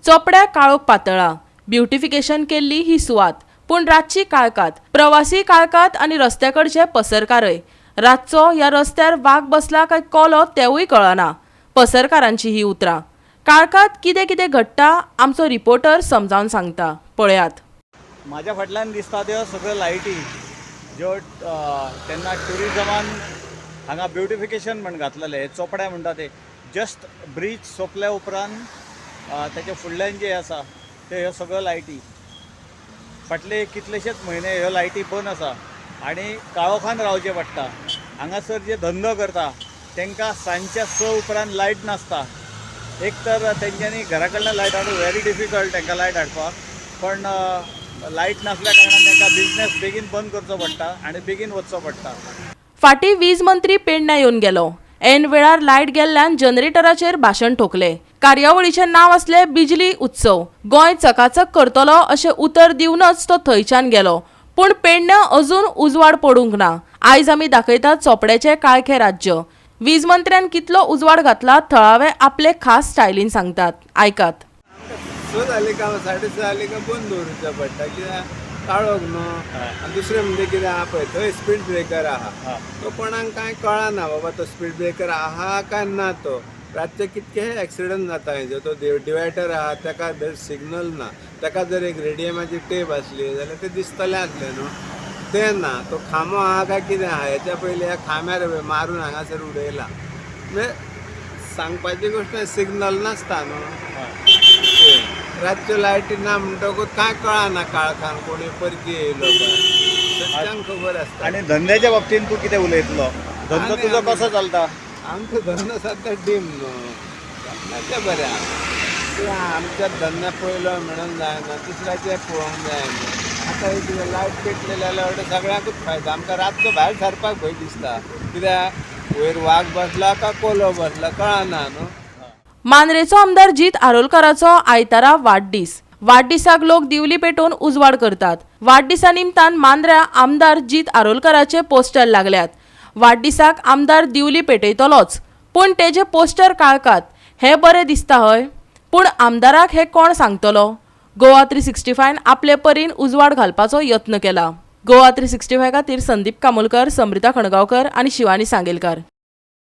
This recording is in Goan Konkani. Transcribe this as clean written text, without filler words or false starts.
चोपड्या काळोख पातळ्ळा. ब्युटिफिकेशन केल्ली ही सुवात, पूण रातची काळखात. प्रवासी काळखात आनी रस्त्याकडचे पसरकारय. रातचो ह्या रस्त्यार वाग बसला काय कोलो तेवूय कळना. पसरकारांची ही उतरां. काळखात कितें कितें घडटा आमचो रिपोर्टर समजावन सांगता, पळयात. म्हाज्या फाटल्यान दिसता त्यो सगळ्यो लायटी ज्यो तेन्ना ट्युरिजमान हांगा ब्युटिफिकेशन म्हण घातलेलें. चोपड्या म्हणटा ते जस्ट ब्रीज सोंपल्या उपरांत तेच्या फुडल्यान जे आसा ते ह्यो सगळ्यो लायटी. फाटले कितलेशेच म्हयने ह्यो लायटी बंद आसा आनी काळोखान रावचें पडटा. हांगासर जे धंदो करता तांकां सांजच्या 6 उपरांत लायट नासता. एक तर तेंच्यांनी घरा कडल्यान लायट हाडूं व्हेरी डिफिकल्ट तांकां लायट हाडपाक, पण लायट नासल्या कारणान तांकां बिजनेस बेगीन बंद करचो पडटा आनी बेगीन वचचो पडटा. फाटीं वीज मंत्री पेडण्या येवन गेलो. ऐन वेळार लायट गेल्ल्यान जनरेटराचेर भाशण ठोकलें. कार्यावळीचें नांव आसलें बिजली उत्सव. गोंय चकाचक करतलो अशें उतर दिवनच तो थंयच्यान गेलो, पूण पेडण्यां अजून उजवाड पडूंक ना. आयज आमी दाखयतात चोपड्याचें काळखें राज्य. वीज मंत्र्यान कितलो उजवाड घातला थळावे आपले खास स्टायलीन सांगतात, आयकात. 6 जाली का 6:30 जाली का बंद दवरूचें पडटा, कित्याक काळोख न्हू. आनी दुसरें म्हणजे कितें आहा पळय, थंय स्पीड ब्रेकर आहा, तो कोणाक कांय कळना बाबा तो स्पीड ब्रेकर आहा काय ना. तो रातचे कितके एक्सिडंट जाता. हेजो तो डिवायडर आहा ताका जर सिग्नल ना, ताका जर एक रेडियमाची टेप आसली जाल्यार ते दिसतलें आसलें न्हू, तें ना. तो खांबो आहा काय कितें आहा, हेच्या पयलीं ह्या खांब्यार मारून हांगासर उडयला. म्हणजे सांगपाची गोश्ट सिग्नल नासता न्हू. रातच्यो लायटी ना म्हणटकूच कांय कळना, काळखान कोणी परकी येयलो काय सगळ्यांक खबर आसता. आनी धंद्याच्या बाबतीन तूं कितें उलयतलो? धंदो तुजो कसो चलता? आमचो धंदो सद्या डीम न्हू, धंद्याचें बरें आहा. आमच्या धंद्या पयलो म्हणून जायना, दुसऱ्याचें पळोवंक जायना. आतां कितें लायट पेटलेली जाल्यार सगळ्यांकूच फायदो. आमकां रातचो भायर सरपाक भंय दिसता, कित्याक वयर वाग बसला काय कोलो बसला कळना न्हू. मांद्रेचो आमदार जीत आरोलकाराचो आयतारा वाडदीस. वाडदिसाक लोक दिवली पेटोवन उजवाड करतात. वाडदिसा निमतान मांद्र्या आमदार जीत आरोलकाराचे पोस्टर लागल्यात. वाडदिसाक आमदार दिवली पेटयतलोच, पूण तेजे पोस्टर काळखात हें बरें दिसता हय, पूण आमदाराक हें कोण सांगतलो? गोवा 365 आपले परीन उजवाड घालपाचो यत्न केला. गोवा 365 खातीर संदीप कामोलकर, समृता खणगांवकर आनी शिवानी सांगेलकार.